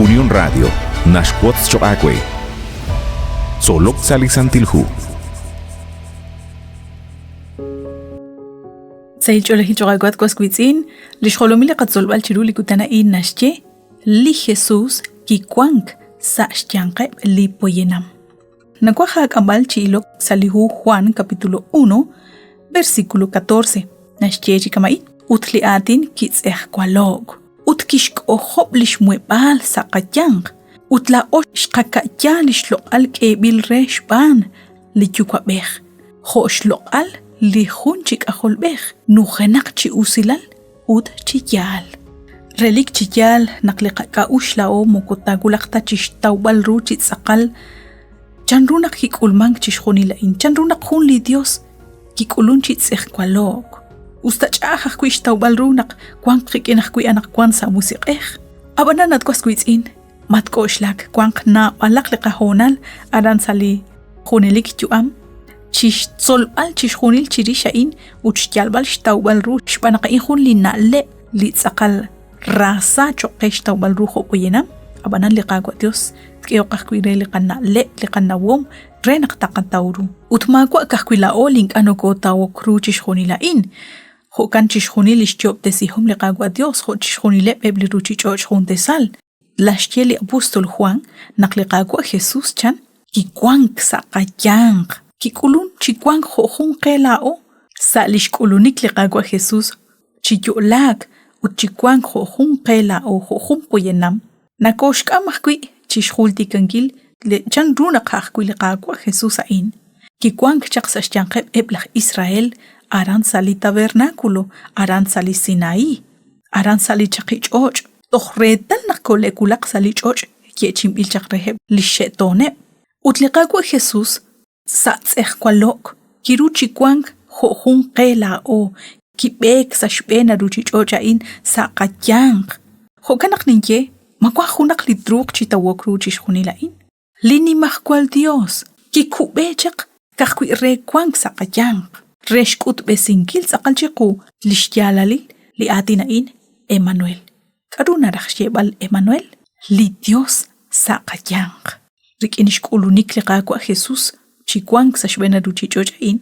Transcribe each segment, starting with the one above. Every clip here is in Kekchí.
Unión Radio naxwotz choq' aawe. Tzolok sa' li Santil Hu. Sahil ch'oolejil choq' aawe at was wiitz'in, li xjolomil li qatzolb'al chiru li kutan a'in naxye li Jesus kiwank sa' xyanqeb' li poyanam. Nawaj aak'amb'al chi ilok sa' li hu Juan capítulo 1, versículo 14. Naxye chi kama'in, ut li aatin kitz'ejwalo'k ut kixk'ojob' li xmuheb'aal sa' qayanq, ut laa'o xqaka'ya li xloq'al k'eeb'il re xb'aan li Yuwa'b'ej, jo' xloq'al li jun chi K'ajolb'ej nujenaq chi usilal ut chi yaal. Relik chi yaal naq li qak'a'uxl laa'o moko taawulaq ta chi xtawb'al ru chi tz'aqal chanru naq kik'ulmank chixjunil a'in, chanru naq jun li Dios kik'ulun chi tz'ejwalo'k. Usta ch'a'aj ajwi' xtawb'al ru naq wanq qik'in ajwi' anaqwan sa' musiq'ej. Ab'anan at was wiitz'in, matk'oxlak wanq naab'alaq li qahoonal aran sa' li junelik yu'am chi xtzolb'al chixjunil chirix a'in ut xyalb'al xtawb'al ru xb'aan naq a'in jun li na'leb' li tz'aqal raasa cho'q qe xtawb'al ru jo' poyanam, ab'anan li Qaawa' Dios tk'ehoq ajwi' re li qana'leb' li qanawom re naq taqataw ru. Ut maawa' ka'ajwi' laa'o li ink'a' nokootawok ru chixjunil a'in, jo'kan chixjunil li xyoob'tesihom li Qaawa' Dios jo' chixjunileb' eb' li ruuchich'och' juntesal. Naxye li apóstol Juan naq li Qaawa' Jesús chan kiwank sa' qayanq, kik'ulun chi wank jo' jun qe laa'o sa' li xk'ulunik li Qaawa' Jesús chi yo'laak ut chi wank jo' jun qe laa'o jo' jun poyanam, nakooxk'am ajwi' chi xjultikankil chanru naq ajwi' li Qaawa' Jesús a'in kiwank chaq sa' xyanqeb' eb' laj Israel aran sa' li tabernáculo, aran sa' li Sinaí, aran sa' li chaqi ch'och', toj reetal naq kole'wulaq sa' li ch'och' yeechi'inb'il chaq reheb' li xxe'tooneb'. Ut li Qaawa' Jesús sa' tz'ejwalo'k kiru chi wank jo' jun qe laa'o, kib'eek sa' xb'een a ruuchich'och' a'in sa' qayanq. Jo'kan naq ninye, ma wank junaq li truuq chi tawok ru chixjunil a'in? Li Nimajwal Yos kikub'e chaq ka'ajwi' re wank sa' qayanq, re xk'utb'esinkil tz'aqal chiqu li xyaalalil li aatin a'in, Emanuel. K'aru naraj xyeeb'al Emanuel? Li Yos sa' qayanq. Rik'in xk'ulunik li Qaawa' Jesús chi wank sa' xb'een li ruuchich'och' a'in,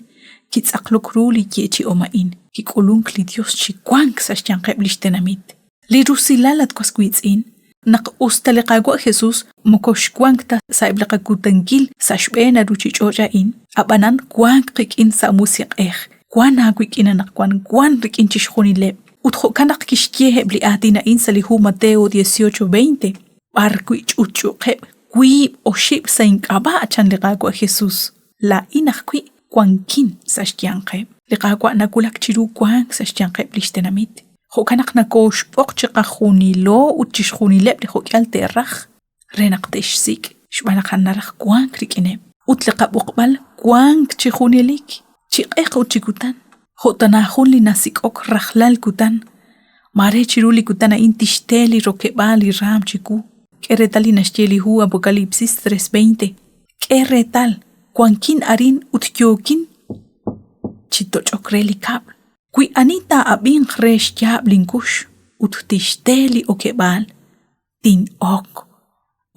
kitz'aqlok ru li yeechi'om a'in, kik'ulunk li Yos chi wank sa' xyanqeb' li xtenamit. Li rusilal, at was wiitz'in, naq us ta li Qaawa' Jesús moko xwank ta sa'eb' li qakutankil sa' xb'een li ruuchich'och' a'in, ab'anan wank qik'in sa' musiq'ej, wank aawik'in anaqwan, wank rik'in chixjunileb'. Ut jo'kan naq kixye eb' li aatin a'in sa' li hu Mateo 18:20, B'arwi' ch'utch'uuqeb' wiib' oxib' sa' ink'ab'a' chan li Qaawa' Jesus, laa'in ajwi' wankin sa' xyanqeb'. Li Qaawa' nawulak chiru wank sa' xyanqeb' li xtenamit. Jo'kan naq nokooxb'oq chiqajunilo ut chixjunileb' li jo'k'ihal te'raj re naq te'xsik' xb'aan naq a'an naraj wank rik'ineb'. Ut li qab'oqb'al wank chi junelik, chi q'eq ut chi kutan, jo' tana jun li nasik'ok rajlal kutan. Maare chiru li kutan a'in tixte li rokeb'aal li raam chiwu. K'e reetal li naxye li hu Apocalipsis 3:20. K'e reetal, wankin arin ut yookin chi toch'ok re li kab'l. Wi ani taa'ab'inq re xyaab' linkux ut tixte li okeb'aal, tin'ok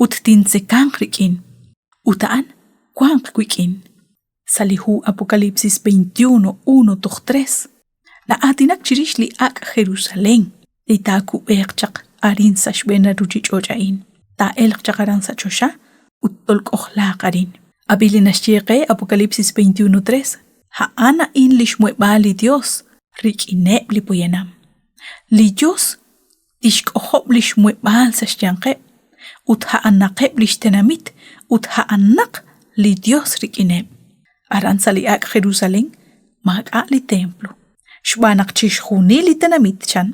ut tintzekanq rik'in, ut a'an wanq wik'in. Sa' li hu Apocalipsis 21, 1 toj 3, na'aatinak chirix li ak' Jerusalén li taakub'eeq chaq arin sa' xb'een li ruuchich'och' a'in, taa'elq chaq aran sa' choxa ut tolk'ojlaaq arin. Ab'i li naxye qe Apocalipsis 21, 3, A'an a'in li xmuheb'aal li Yos rik'ineb' li poyanam. Li Yos tixk'ojob' li xmuheb'aal sa' xyanqeb' ut a'anaqeb' li xtenamit ut a'anaq li Yos rik'ineb'. Aran sa' li ak' Jerusalén maak'a' li templo, xb'aan naq chixjunil li tenamit chan,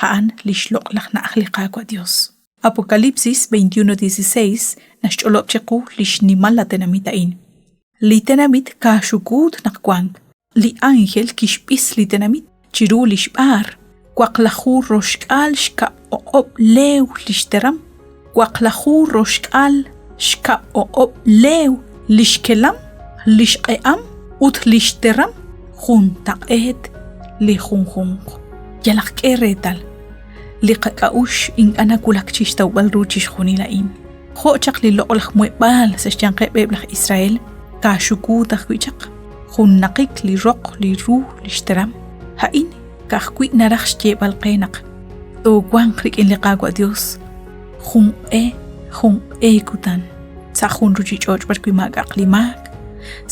a'an li xloq'laj na'aj li Qaawa' Yos. Apocalipsis 21:16 naxch'olob' chiqu li xnimal la tenamit a'in. Li tenamit kaaxukuut naq wank, Li ánjel kixb'is li tenamit chiru li xb'aar, waqlaju roxk'aal xkab' o'q'ob' leew li xteram, waqlaju roxk'aal xkab' o'q'ob' leew li xkelam, li xq'e'am ut li xteram juntaq'eet li junjunq. Yalaq k'e reetal. Li qak'a'uxl ink'a' nawulak chi xtawb'al ru chixjunil a'in. Jo' chaq li loq'laj muheb'aal sa' xyanqeb' eb' laj Israel, kaaxukuut ajwi' chaq, junnaqik li roq li ru li xteram. A'in ka'ajwi' naraj xyeeb'al qe naq toowanq rik'in li Qaawa' Dios jun q'e jun q'e kutan sa' jun ruuchich'och' b'arwi' maak'a'aq li maak,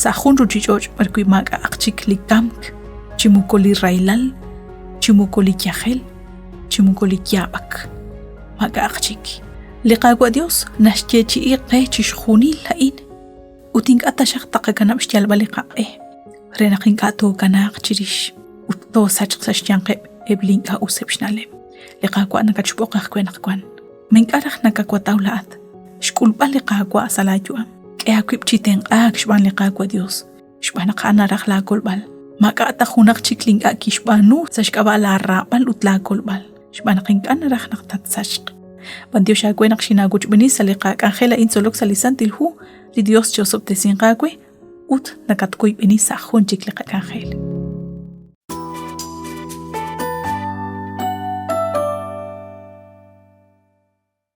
sa' jun ruuchich'och' b'arwi' maak'a'aq chik li kamk, chi moko li rahilal, chi moko li yajel, chi moko li yaab'ak. Maak'a'aq chik. Li Qaawa' Dios naxyeechi'i qe chixjunil a'in ut ink'a' taxaq taqakanab' xyalb'al li qaq'e re naq ink'a' tookanaaq chirix ut toosachq sa' xyanqeb' eb' li ink'a' useb' xna'leb'. Li Qaawa' nakatxb'oq ajwi' anaqwan. Ma ink'a' raj nakawataw laa'at xk'ulb'al li Qaawa' sa' laa yu'am? K'e aawib' chi tenq'aak xb'aan li Qaawa' Dios xb'aan naq a'an naraj laakolb'al. Maak'a' ta junaq chik li ink'a' kixb'aanu sa' xk'ab'a' laaraab'al ut laakolb'al, xb'aan naq ink'a' naraj naq tatsachq. B'antiox aawe naq xinaawochb'eeni sa' li qak'anjel a'in tzolok sa' li Santil Hu, li Dios chi'osob'tesinq aawe ut nakatwoyb'eni sa' jun chik li qak'anjel.